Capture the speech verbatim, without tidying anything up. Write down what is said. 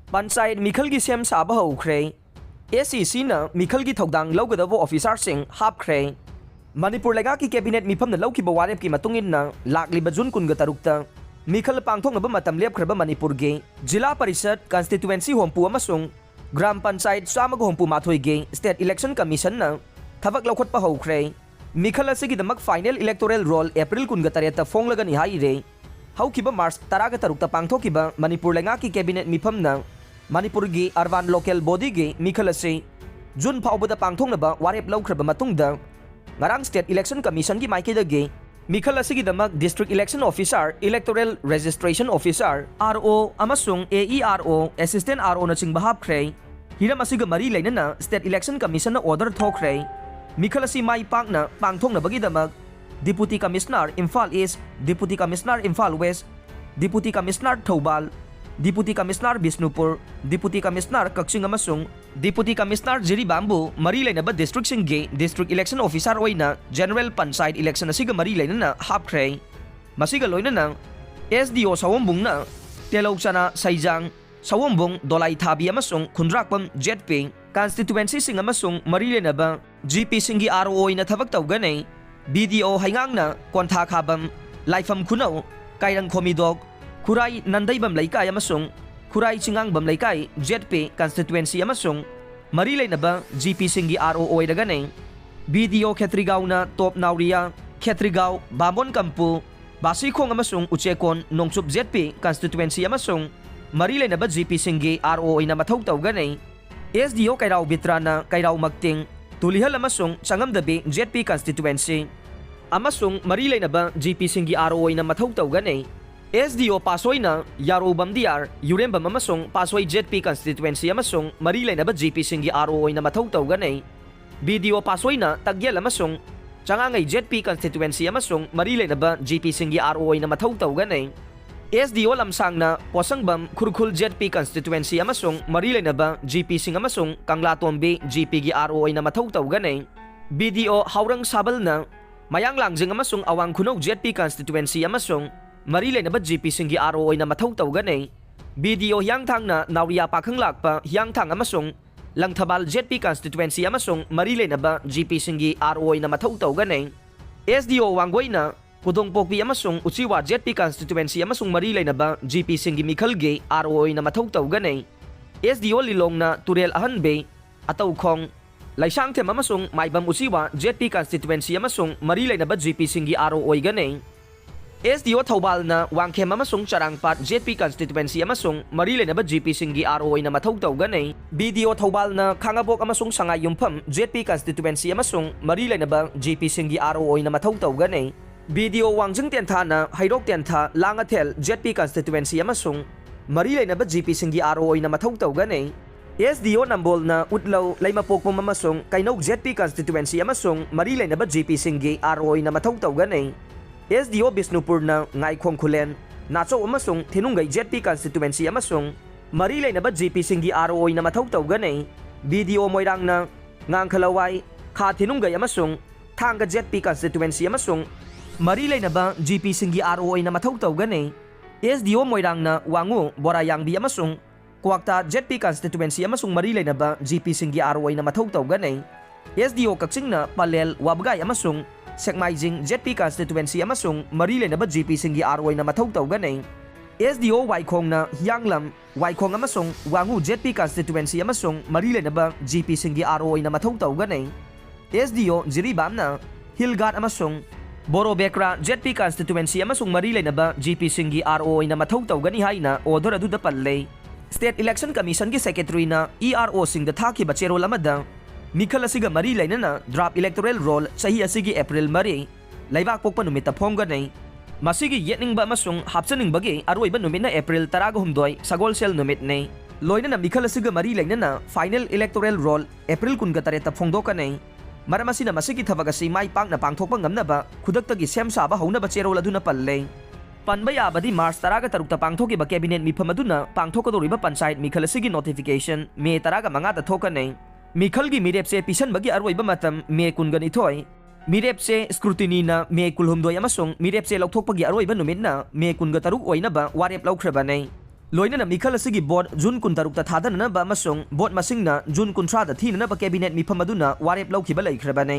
ꯄꯟꯆꯥꯌꯠ ꯃꯤꯈꯜꯒꯤ ꯁꯦꯝ ꯁꯥꯕ ꯍꯧꯈ꯭ꯔꯦ꯫ ꯑꯦꯁ ꯏ ꯁꯤꯅ ꯃꯤꯈꯜꯒꯤ ꯊꯧꯗꯥꯡ ꯂꯧꯒꯗꯕ ꯑꯣꯐꯤꯁꯥꯔꯁꯤꯡ ꯍꯥꯞꯈ꯭ꯔꯦ꯫ ꯃꯅꯤꯄꯨꯔ ꯂꯩꯉꯥꯛꯀꯤ ꯀꯦꯕꯤꯅꯦꯠ ꯃꯤꯐꯝꯅ ꯂꯧꯈꯤꯕ ꯋꯥꯔꯦꯞꯀꯤ ꯃꯇꯨꯡ ꯏꯟꯅ ꯂꯥꯛꯂꯤꯕ ꯖꯨꯟ ꯀꯨꯟꯒ ꯇꯔꯨꯛꯇ ꯃꯤꯈꯜ ꯄꯥꯡꯊꯣꯛꯅꯕ ꯃꯇꯝ ꯂꯦꯞꯈ꯭ꯔꯕ ꯃꯅꯤꯄꯨꯔꯒꯤ ꯖꯤꯂꯥ ꯄꯔꯤꯁꯠ, ꯀꯟꯁꯇꯤꯇ꯭ꯋꯦꯟꯁꯤ ꯍꯨꯝꯐꯨ ꯑꯃꯁꯨꯡ ꯒ꯭ꯔꯥꯝ ꯄꯟꯆꯥꯌꯠ ꯆꯥꯝꯃꯒ ꯍꯨꯝꯐꯨ ꯃꯥꯊꯣꯏꯒꯤ ꯁ꯭ꯇꯦꯠ ꯏꯂꯦꯛꯁꯟ ꯀꯃꯤꯁꯟꯅ ꯊꯕꯛ ꯂꯧꯈꯠꯄ ꯍꯧꯈ꯭ꯔꯦ꯫ ꯃꯤꯈꯜ ꯑꯁꯤꯒꯤꯗꯃꯛ ꯐꯥꯏꯅꯦꯜ ꯏꯂꯦꯛꯇꯣꯔꯦꯜ ꯔꯣꯜ ꯑꯦꯄ꯭ꯔꯤꯜ ꯀꯨꯟꯒ ꯇꯔꯦꯠꯇ ꯐꯣꯡꯂꯒꯅꯤ ꯍꯥꯏꯔꯦ꯫ ꯍꯧꯈꯤꯕ ꯃꯥꯔꯆ ꯇꯔꯥꯒ ꯇꯔꯨꯛꯇ ꯄꯥꯡꯊꯣꯛꯈꯤꯕ ꯃꯅꯤꯄꯨꯔ ꯂꯩꯉꯥꯛꯀꯤ ꯀꯦꯕꯤꯅꯦꯠ ꯃꯤꯐꯝꯅ ꯃꯅꯤꯄꯨꯔꯒꯤ ꯑꯔꯕꯥꯟ ꯂꯣꯀꯦꯜ ꯕꯣꯗꯤꯒꯤ ꯃꯤꯈꯜ ꯑꯁꯤ ꯖꯨꯟ ꯐꯥꯎꯕꯗ ꯄꯥꯡꯊꯣꯛꯅꯕ ꯋꯥꯔꯦꯞ ꯂꯧꯈ꯭ꯔꯕ ꯃꯇꯨꯡꯗ, ꯉꯔꯥꯡ ꯁ꯭ꯇꯦꯠ ꯏꯂꯦꯛꯁꯟ ꯀꯃꯤꯁꯟꯒꯤ ꯃꯥꯏꯀꯩꯗꯒꯤ ꯃꯤꯈꯜ ꯑꯁꯤꯒꯤꯗꯃꯛ district election officer, electoral registration officer, R O ꯑꯃꯁꯨꯡ A E R O, assistant R ꯑꯣꯅꯆꯤꯡꯕ ꯍꯥꯞꯈ꯭ꯔꯦ꯫ ꯍꯤꯔꯝ ꯑꯁꯤꯒ ꯃꯔꯤ ꯂꯩꯅꯅ ꯁ꯭ꯇꯦꯠ ꯏꯂꯦꯛꯁꯟ ꯀꯃꯤꯁꯟꯅ ꯑꯣꯔꯗꯔ ꯊꯣꯛꯈ꯭ꯔꯦ꯫ ꯃꯤꯈꯜ ꯑꯁꯤ ꯃꯥꯏ ꯄꯥꯛꯅ ꯄꯥꯡꯊꯣꯛꯅꯕꯒꯤꯗꯃꯛ deputy commissioner Imphal east, deputy commissioner Imphal west, deputy commissioner Thoubal, deputy commissioner Bishnupur, deputy commissioner Kakching ꯑꯃꯁꯨꯡ ꯗꯤꯄꯨꯇꯤ ꯀꯃꯤꯁꯅꯔ ꯖꯤꯔꯤꯕꯥꯝꯕꯨ ꯃꯔꯤ ꯂꯩꯅꯕ ꯗꯤꯁꯇ꯭ꯔꯤꯛꯁꯤꯡꯒꯤ ꯗꯤꯁꯇ꯭ꯔꯤꯛ ꯏꯂꯦꯛꯁꯟ ꯑꯣꯐꯤꯁꯥꯔ ꯑꯣꯏꯅ ꯖꯦꯅꯔꯦꯜ ꯄꯟꯆꯥꯌꯠ ꯏꯂꯦꯛꯁꯟ ꯑꯁꯤꯒ ꯃꯔꯤ ꯂꯩꯅꯅ ꯍꯥꯞꯈ꯭ꯔꯦ꯫ ꯃꯁꯤꯒ ꯂꯣꯏꯅꯅ ꯑꯦꯁ ꯗꯤ ꯑꯣ ꯁꯑꯣꯝꯕꯨꯡꯅ ꯇꯦꯂꯧꯆꯅꯥ, ꯁꯩꯖꯥꯡ, ꯁꯑꯣꯝꯕꯨꯡ, ꯗꯣꯂꯥꯏꯊꯥꯕꯤ ꯑꯃꯁꯨꯡ ꯈꯨꯟꯗ꯭ꯔꯥꯛꯄꯝ ꯖꯦꯠ ꯄꯤ ꯀꯟꯁꯇꯤꯇ꯭ꯋꯦꯟꯁꯤꯁꯤꯡ ꯑꯃꯁꯨꯡ ꯃꯔꯤ ꯂꯩꯅꯕ ꯖꯤ ꯄꯤꯁꯤꯡꯒꯤ ꯑꯥꯔ ꯑꯣ ꯑꯣꯏꯅ ꯊꯕꯛ ꯇꯧꯒꯅꯤ꯫ ꯕꯤ ꯗꯤ ꯑꯣ ꯍꯩꯉꯥꯡꯅ ꯀꯣꯟꯊꯥꯈꯥꯕꯝ, ꯂꯥꯏꯐꯝ ꯈꯨꯅꯧ, ꯀꯥꯏꯔꯪ ꯈꯣꯃꯤꯗꯣꯛ, ꯈꯨꯔꯥꯏ ꯅꯟꯗꯩꯕꯝ ꯂꯩꯀꯥꯏ ꯑꯃꯁꯨꯡ ꯈꯨꯔꯥꯏ ꯆꯤꯡꯉꯥꯡꯕꯝ ꯂꯩꯀꯥꯏ ꯖꯦꯠ ꯄꯤ ꯀꯟꯁꯇꯤꯇ꯭ꯋꯦꯟꯁꯤ ꯑꯃꯁꯨꯡ ꯃꯔꯤ ꯂꯩꯅꯕ ꯖꯤ ꯄꯤꯁꯤꯡꯒꯤ ꯑꯥꯔ ꯑꯣ ꯑꯣꯏꯔꯒꯅꯤ꯫ ꯕꯤ ꯗꯤ ꯑꯣ ꯈꯦꯇ꯭ꯔꯤꯒꯥꯎꯅ ꯇꯣꯞ ꯅꯥꯎꯔꯤꯌꯥ, ꯈꯦꯇ꯭ꯔꯤꯒꯥꯎ, ꯕꯥꯃꯣꯟ ꯀꯝꯄꯨ, ꯕꯥꯁꯤꯈꯣꯡ ꯑꯃꯁꯨꯡ ꯎꯆꯦꯀꯣꯟ ꯅꯣꯡꯆꯨꯞ ꯖꯦꯠ ꯄꯤ ꯀꯟꯁꯇꯤꯇ꯭ꯋꯦꯟꯁꯤ ꯑꯃꯁꯨꯡ ꯃꯔꯤ ꯂꯩꯅꯕ ꯖꯤ ꯄꯤꯁꯤꯡꯒꯤ ꯑꯥꯔ ꯑꯣ ꯑꯣꯏꯅ ꯃꯊꯧ ꯇꯧꯒꯅꯤ꯫ ꯑꯦꯁ ꯗꯤ ꯑꯣ ꯀꯩꯔꯥꯎ ꯕꯤꯇ꯭ꯔꯥꯅ ꯀꯩꯔꯥꯎ ꯃꯛꯇꯤꯡ, ꯇꯨꯂꯤꯍꯜ ꯑꯃꯁꯨꯡ ꯆꯉꯝꯗꯕꯤ ꯖꯦꯠ ꯄꯤ ꯀꯟꯁꯇꯤꯇ꯭ꯋꯦꯟꯁꯤ ꯑꯃꯁꯨꯡ ꯃꯔꯤ ꯂꯩꯅꯕ ꯖꯤ ꯄꯤꯁꯤꯡꯒꯤ ꯑꯥꯔ ꯑꯣ ꯑꯣꯏꯅ ꯃꯊꯧ ꯇꯧꯒꯅꯤ꯫ ꯑꯦꯁ ꯗꯤ ꯑꯣ ꯄꯥꯁꯣꯏꯅ ꯌꯥꯔꯧ ꯕꯝꯗꯤꯌꯥꯔ, ꯌꯨꯔꯦꯝꯕꯝ ꯑꯃꯁꯨꯡ ꯄꯥꯁꯣꯏ ꯖꯦꯠ ꯄꯤ ꯀꯟꯁꯇꯤꯇ꯭ꯋꯦꯟꯁꯤ ꯑꯃꯁꯨꯡ ꯃꯔꯤ ꯂꯩꯅꯕ ꯖꯤ ꯄꯤꯁꯤꯡꯒꯤ ꯑꯥꯔ ꯑꯣ ꯑꯣꯏꯅ ꯃꯊꯧ ꯇꯧꯒꯅꯤ꯫ ꯕꯤ ꯗꯤ ꯑꯣ ꯄꯥꯁꯣꯏꯅ ꯇꯛꯌꯦꯜ ꯑꯃꯁꯨꯡ ꯆꯉꯥꯡꯉꯩ ꯖꯦꯠ ꯄꯤ ꯀꯟꯁꯇꯤꯇ꯭ꯋꯦꯟꯁꯤ ꯑꯃꯁꯨꯡ ꯃꯔꯤ ꯂꯩꯅꯕ ꯖꯤ ꯄꯤꯁꯤꯡꯒꯤ ꯑꯥꯔ ꯑꯣ ꯑꯣꯏꯅ ꯃꯊꯧ ꯇꯧꯒꯅꯤ꯫ ꯑꯦꯁ ꯗꯤ ꯑꯣ ꯂꯝꯁꯥꯡꯅ ꯄꯣꯁꯪꯕꯝ ꯈꯨꯔꯈꯨꯜ ꯖꯦꯠ ꯄꯤ ꯀꯟꯁꯇꯤꯇ꯭ꯋꯦꯟꯁꯤ ꯑꯃꯁꯨꯡ ꯃꯔꯤ ꯂꯩꯅꯕ ꯖꯤ ꯄꯤꯁꯤꯡ ꯑꯃꯁꯨꯡ ꯀꯪꯂꯥꯇꯣꯝꯕꯤ ꯖꯤ ꯄꯤꯒꯤ ꯑꯥꯔ ꯑꯣ ꯑꯣꯏꯅ ꯃꯊꯧ ꯇꯧꯒꯅꯤ꯫ ꯕꯤ ꯗꯤ ꯑꯣ ꯍꯥꯎꯔꯪ ꯁꯥꯕꯜꯅ ꯃꯌꯥꯡ ꯂꯥꯡꯖꯤꯡ ꯑꯃꯁꯨꯡ ꯑꯋꯥꯡ ꯈꯨꯅꯧ ꯖꯦꯠ ꯄꯤ ꯀꯟꯁꯇꯤꯇ꯭ꯋꯦꯟꯁꯤ ꯑꯃꯁꯨꯡ ꯃꯔꯤ ꯂꯩꯅꯕ ꯖꯤ ꯄꯤꯁꯤꯡꯒꯤ ꯑꯥꯔ ꯑꯣ ꯑꯣꯏꯅ ꯃꯊꯧ ꯇꯧꯒꯅꯤ꯫ BDO ꯍꯤꯌꯥꯡꯊꯥꯡꯅ ꯅꯥꯎꯔꯤꯌꯥ ꯄꯥꯈꯪ ꯂꯥꯛꯄ ꯍꯤꯌꯥꯡꯊꯥꯡ ꯑꯃꯁꯨꯡ ꯂꯪꯊꯕꯥꯜ ZP constituency ꯑꯃꯁꯨꯡ ꯃꯔꯤ ꯂꯩꯅꯕ GPꯁꯤꯡꯒꯤ RO ꯑꯣꯏꯅ ꯃꯊꯧ ꯇꯧꯒꯅꯤ꯫ SDO ꯋꯥꯡꯒꯣꯏꯅ ꯀꯨꯗꯣꯡꯄꯣꯛꯄꯤ ꯑꯃꯁꯨꯡ ꯎꯆꯤꯋꯥ ZP constituency ꯑꯃꯁꯨꯡ ꯃꯔꯤ ꯂꯩꯅꯕ GPꯁꯤꯡꯒꯤ ꯃꯤꯈꯜꯒꯤ RO ꯑꯣꯏꯅ ꯃꯊꯧ ꯇꯧꯒꯅꯤ꯫ SDO ꯂꯤꯂꯣꯡꯅ ꯇꯨꯔꯦꯜ ꯑꯍꯟꯕꯤ, ꯑꯇꯧꯈꯣꯡ, ꯂꯩꯁꯥꯡꯊꯦꯝ ꯑꯃꯁꯨꯡ ꯃꯥꯏꯕꯝ ꯎꯆꯤꯋꯥ ZP constituency ꯑꯃꯁꯨꯡ ꯃꯔꯤ ꯂꯩꯅꯕ GPꯁꯤꯡꯒꯤ RO ꯑꯣꯏꯒꯅꯤ꯫ SDO ꯊꯧꯕꯥꯜꯅ ꯋꯥꯡꯈꯦꯝ ꯑꯃꯁꯨꯡ ꯆꯔꯥꯡꯄꯥꯠ ZP constituency ꯑꯃꯁꯨꯡ ꯃꯔꯤ ꯂꯩꯅꯕ GPꯁꯤꯡꯒꯤ RO ꯑꯣꯏꯅ ꯃꯊꯧ ꯇꯧꯒꯅꯤ꯫ BDO ꯊꯧꯕꯥꯜꯅ ꯈꯥꯉꯕꯣꯛ ꯑꯃꯁꯨꯡ ꯁꯉꯥꯏꯌꯨꯝꯐꯝ ZP constituency ꯑꯃꯁꯨꯡ ꯃꯔꯤ ꯂꯩꯅꯕ GPꯁꯤꯡꯒꯤ RO ꯑꯣꯏꯅ ꯃꯊꯧ ꯇꯧꯒꯅꯤ꯫ BDO ꯋꯥꯡꯖꯤꯡ ꯇꯦꯟꯊꯥꯅ ꯍꯩꯔꯣꯛ ꯇꯦꯟꯊꯥ, ꯂꯥꯡꯉꯊꯦꯜ ZP constituency ꯑꯃꯁꯨꯡ ꯃꯔꯤ ꯂꯩꯅꯕ GPꯁꯤꯡꯒꯤ RO ꯑꯣꯏꯅ ꯃꯊꯧ ꯇꯧꯒꯅꯤ꯫ SDO ꯅꯝꯕꯣꯜꯅ ꯎꯠꯂꯧ, ꯂꯩꯃꯄꯣꯛꯄꯝ ꯑꯃꯁꯨꯡ ꯀꯩꯅꯧ ZP constituency ꯑꯃꯁꯨꯡ ꯃꯔꯤ ꯂꯩꯅꯕ GPꯁꯤꯡꯒꯤ RO ꯑꯣꯏꯅ ꯃꯊꯧ ꯇꯧꯒꯅꯤ꯫ SDO ꯕꯤꯁꯅꯨꯄꯨꯔꯅ ꯉꯥꯏꯈꯣꯡ ꯈꯨꯂꯦꯟ, ꯅꯥꯆꯧ ꯑꯃꯁꯨꯡ ꯊꯤꯅꯨꯡꯒꯩ ZP constituency ꯑꯃꯁꯨꯡ ꯃꯔꯤ ꯂꯩꯅꯕ GPꯁꯤꯡꯒꯤ RO ꯑꯣꯏꯅ ꯃꯊꯧ ꯇꯧꯒꯅꯤ꯫ BDO ꯃꯣꯏꯔꯥꯡꯅ ꯉꯥꯡꯈꯂꯋꯥꯏ, ꯈꯥ ꯊꯤꯅꯨꯡꯒꯩ ꯑꯃꯁꯨꯡ ꯊꯥꯡꯒ ZP constituency ꯑꯃꯁꯨꯡ ꯃꯔꯤ ꯂꯩꯅꯕ GPꯁꯤꯡꯒꯤ RO ꯑꯣꯏꯅ ꯃꯊꯧ ꯇꯧꯒꯅꯤ꯫ SDO ꯃꯣꯏꯔꯥꯡꯅ ꯋꯥꯉꯨ, ꯕꯣꯔꯥꯌꯥꯡꯕꯤ ꯑꯃꯁꯨꯡ ꯀ꯭ꯋꯥꯛꯇꯥ ZP constituency ꯑꯃꯁꯨꯡ ꯃꯔꯤ ꯂꯩꯅꯕ GPꯁꯤꯡꯒꯤ RO ꯑꯣꯏꯅ ꯃꯊꯧ ꯇꯧꯒꯅꯤ꯫ SDO ꯀꯛꯆꯤꯡꯅ ꯄꯂꯦꯜ, ꯋꯥꯕꯒꯥꯏ ꯑꯃꯁꯨꯡ ꯁꯦꯛꯃꯥꯏꯖꯤꯡ ZP constituency ꯑꯃꯁꯨꯡ ꯃꯔꯤ ꯂꯩꯅꯕ GPꯁꯤꯡꯒꯤ RO ꯑꯣꯏꯅ ꯃꯊꯧ ꯇꯧꯒꯅꯤ꯫ SDO ꯋꯥꯏꯈꯣꯡꯅ ꯍꯤꯌꯥꯡꯂꯝ, ꯋꯥꯏꯈꯣꯡ ꯑꯃꯁꯨꯡ ꯋꯥꯉꯨ ZP constituency ꯑꯃꯁꯨꯡ ꯃꯔꯤ ꯂꯩꯅꯕ GPꯁꯤꯡꯒꯤ RO ꯑꯣꯏꯅ ꯃꯊꯧ ꯇꯧꯒꯅꯤ꯫ SDO ꯖꯤꯔꯤꯕꯥꯝꯅ ꯍꯤꯜ ꯒꯥꯔꯗ ꯑꯃꯁꯨꯡ ꯕꯣꯔꯣꯕꯦꯀ꯭ꯔꯥ ZP constituency ꯑꯃꯁꯨꯡ ꯃꯔꯤ ꯂꯩꯅꯕ GPꯁꯤꯡꯒꯤ RO ꯑꯣꯏꯅ ꯃꯊꯧ ꯇꯧꯒꯅꯤ ꯍꯥꯏꯅ order ꯑꯗꯨꯗ ꯄꯜꯂꯦ꯫ State Election Commissionꯒꯤ Secretaryꯅ EROꯁꯤꯡꯗ ꯊꯥꯈꯤꯕ ꯆꯦꯔꯣꯜ ꯑꯃꯗ ꯃꯤꯈꯜ ꯑꯁꯤꯒ ꯃꯔꯤ ꯂꯩꯅꯅ draft electoral roll ꯆꯍꯤ ꯑꯁꯤꯒꯤ April ꯃꯔꯤ, ꯂꯩꯕꯥꯛ ꯄꯣꯛꯄ ꯅꯨꯃꯤꯠꯇ ꯐꯣꯡꯒꯅꯤ꯫ ꯃꯁꯤꯒꯤ ꯌꯦꯠꯅꯤꯡꯕ ꯑꯃꯁꯨꯡ ꯍꯥꯞꯆꯅꯤꯡꯕꯒꯤ ꯑꯔꯣꯏꯕ ꯅꯨꯃꯤꯠꯅ April ꯇꯔꯥꯍꯨꯝꯗꯣꯏ, ꯁꯒꯣꯜꯁꯦꯜ ꯅꯨꯃꯤꯠꯅꯤ꯫ ꯂꯣꯏꯅꯅ ꯃꯤꯈꯜ ꯑꯁꯤꯒ ꯃꯔꯤ ꯂꯩꯅꯅ final electoral roll April ꯀꯨꯟꯇꯔꯦꯠꯇ ꯐꯣꯡꯗꯣꯛꯀꯅꯤ꯫ ꯃꯔꯝ ꯑꯁꯤꯅ ꯃꯁꯤꯒꯤ ꯊꯕꯛ ꯑꯁꯤ ꯃꯥꯏ ꯄꯥꯛꯅ ꯄꯥꯡꯊꯣꯛꯄ ꯉꯝꯅꯕ ꯈꯨꯗꯛꯇꯒꯤ ꯁꯦꯝ ꯁꯥꯕ ꯍꯧꯅꯕ ꯆꯦꯔꯣꯜ ꯑꯗꯨꯅ ꯄꯜꯂꯦ꯫ ꯄꯟꯕ ꯌꯥꯕꯗꯤ March ꯇꯔꯥꯒ ꯇꯔꯨꯛꯇ ꯄꯥꯡꯊꯣꯛꯈꯤꯕ cabinet ꯃꯤꯐꯝ ꯑꯗꯨꯅ ꯄꯥꯡꯊꯣꯛꯀꯗꯧꯔꯤꯕ ꯄꯟꯆꯥꯌꯠ ꯃꯤꯈꯜ ꯑꯁꯤꯒꯤ notification May ꯇꯔꯥꯒ ꯃꯉꯥꯗ ꯊꯣꯛꯀꯅꯤ꯫ ꯃꯤꯈꯜꯒꯤ ꯃꯤꯔꯦꯞꯆꯦ ꯄꯤꯁꯟꯕꯒꯤ ꯑꯔꯣꯏꯕ ꯃꯇꯝ May ꯀꯨꯟꯒ ꯅꯤꯊꯣꯏ꯫ ꯃꯤꯔꯦꯞꯆꯦ scrutinyꯅ May ꯀꯨꯟꯍꯨꯝꯗꯣꯏ ꯑꯃꯁꯨꯡ ꯃꯤꯔꯦꯞꯆꯦ ꯂꯧꯊꯣꯛꯄꯒꯤ ꯑꯔꯣꯏꯕ ꯅꯨꯃꯤꯠꯅ May ꯀꯨꯟꯒ ꯇꯔꯨꯛ ꯑꯣꯏꯅꯕ ꯋꯥꯔꯦꯞ ꯂꯧꯈ꯭ꯔꯕꯅꯤ꯫ ꯂꯣꯏꯅꯅ ꯃꯤꯈꯜ ꯑꯁꯤꯒꯤ ꯚꯣꯠ ꯖꯨꯟ ꯀꯨꯟꯇꯔꯨꯛꯇ ꯊꯥꯗꯅꯅꯕ ꯑꯃꯁꯨꯡ ꯚꯣꯠ ꯃꯁꯤꯡꯅ ꯖꯨꯟ ꯀꯨꯟꯊ꯭ꯔꯥꯗ ꯊꯤꯅꯅꯕ ꯀꯦꯕꯤꯅꯦꯠ ꯃꯤꯐꯝ ꯑꯗꯨꯅ ꯋꯥꯔꯦꯞ ꯂꯧꯈꯤꯕ ꯂꯩꯈ꯭ꯔꯕꯅꯤ꯫